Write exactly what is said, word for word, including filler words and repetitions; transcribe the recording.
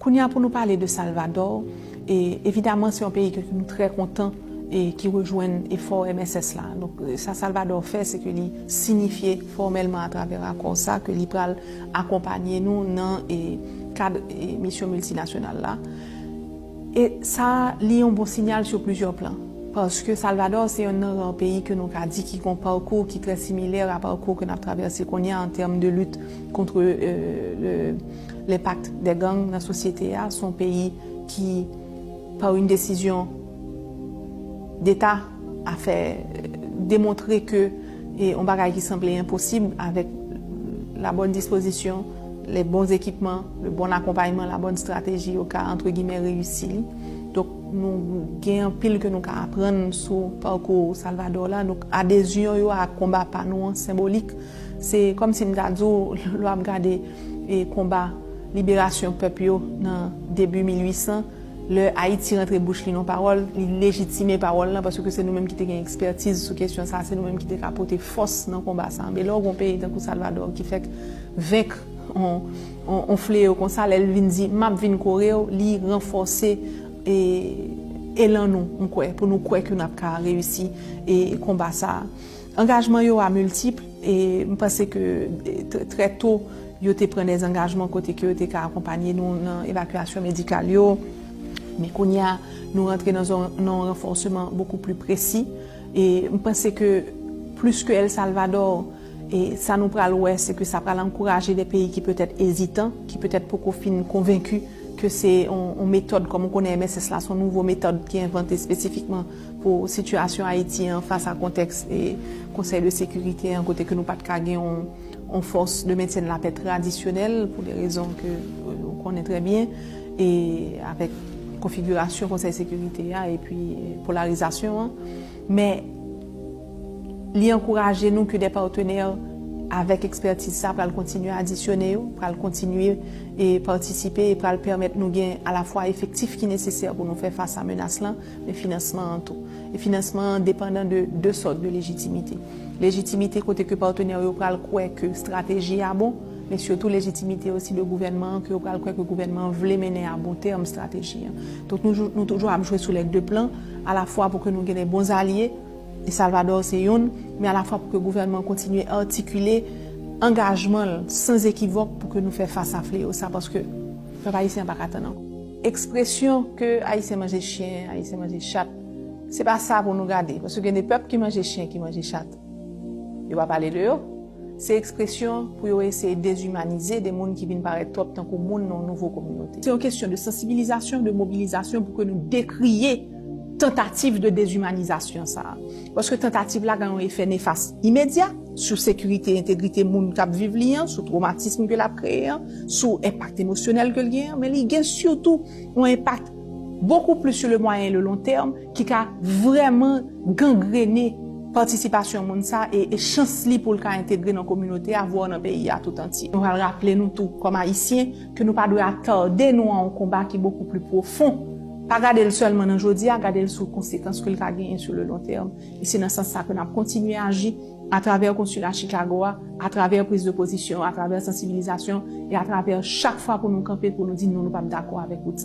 Kounye a, pou nou pale de Salvador, e evidaman, se yon peyi ke nou trè kontan e ki rejwenn efò M S S la. Donk, sa Salvador fè, se ke li sinifye fòmèlman atravè akò sa ke li pral akonpanye nou nan e kad e misyon miltinasyonal la. E sa, li yon bon sinyal sou plizyè plan. Paske Salvador se yonn nan rar peyi ke nou ka di ki gon pakou ki trè similè a pakou ke n ap travèse kounye a an tèm de lit kont, euh, le, lenpak dè gang nan sosyete a. Se yon peyi ki, pa yon desizyon deta, a fè demontre ke e yon bagay ki sanble enposib avèk la bonne disposition, les bons équipements, le bon accompagnement, la bonne stratégie, yo ka, entre guillemets, reyisi li. Donk, nou gen anpil ke nou ka aprann sou pakou Salvador la. Donk, adezyon yo a konba pa nou an senbolik. Se kòmsi m ta di w, lè w ap gade e konba liberasyon pèp yo nan debi mil uit san, lè Ayiti rantre bouch li nan pawòl, li lejitime pawòl lan, paske se nou menm ki te gen ekspètiz sou kesyon sa, se nou menm ki te ka pote fòs nan konba sa. Men lè w gen yon peyi tankou Salvador ki fèk venk on, on, on fleyo konsa, lè l vin di, "M ap vin kore w," li ranfòse e elan nou, m kwè, pou nou kwè ke n ap ka reyisi e konba sa. Angajman yo a miltip, e m panse ke, e, trè, trè to, yo te pran dè angajman kote ke yo te ka akonpanye nou nan evakyasyon medikal yo. Men kounye a, nou rantre nan zòn, nan yon ranfòsman bokou pli presi. E m panse ke plis ke El Salvador, e sa nou pral wè, se ke sa pral ankouraje dè peyi ki petèt ezitan, ki petèt poko fin konvenki ke se yon, yon metòd, kòm ou konnen M S S la, se yon nouvo metòd ki envante espesifikman pou sitiyasyon Ayiti an fas a kontèks e Konsèy de Sekirite an, kote ke nou pa t ka gen yon, yon fòs de mentyen lapè tradisyonèl, pou de rezon ke, euh, ou konnen trè byen, e avèk konfigirasyon Konsèy Sekirite a, epi, euh, polarizasyon an. Men, li ankouraje nou ke dè patenè avèk ekspètiz sa pral kontinye adisyone yo, pral kontinye e patisipe, e pral pèmèt nou gen alafwa efektif ki nesesè pou nou fè fas a menas lan, men finansman an tou. E finansman an depandan de de sòt de lejitimite. Lejitimite kote ke patenè yo pral kwè ke estrateji a bon, men sitou lejitimite osi de gouvènman an, ke yo pral kwè ke gouvènman an vle mennen a bon tèm estrateji an. Donk nou, nou toujou ap jwe sou lè de plan, alafwa pou ke nou gen de bon zalye, e Salvador se youn, men alafwa pou ke gouvènman an kontinye atikile angajman l san ekivòk pou ke nou fè fas a fleyo sa, paske pèp ayisyen an pa ka tann ankò. Ekspresyon ke Ayisyen manje chen, Ayisyen manje chat, se pa sa pou nou gade, paske gen de pèp ki manje chen, ki manje chat. Yo pa pale de yo. Se ekspresyon pou yo eseye dezimanize de moun ki vin parèt twòp tankou moun nan yon nouvo kominote. Se yon kesyon de sansibilizasyon, de mobilizasyon pou ke nou dekriye tantativ de dezimanizasyon sa a. Paske tantativ la gen yon efè nefas imedya sou sekirite, entegrite moun k ap viv li an, sou twomatism ke l ap kreye an, sou enpak emosyonèl ke l gen an, men li gen sitou yon enpak bokou plis sou le mwayen e le lon tèm ki ka vrèman gangrene patisipasyon moun sa e, e chans li pou l ka entegre nan kominote a, vwa nan peyi a tout antye. Nou pral raple nou tou, kòm Ayisyen, ke nou pa dwe atade nou an yon konba ki bokou pli pwofon. Pa gade l sèlman nan jodi a, gade l sou konsekans ke l ka genyen sou le lon tèm. E se nan sans sa ke n ap kontinye aji atravè konsila Chicago a, atravè priz de pozisyon, atravè sansibilizasyon e atravè chak fwa pou nou kanpe, pou nou di non, nou p ap dakò avèk wout sa.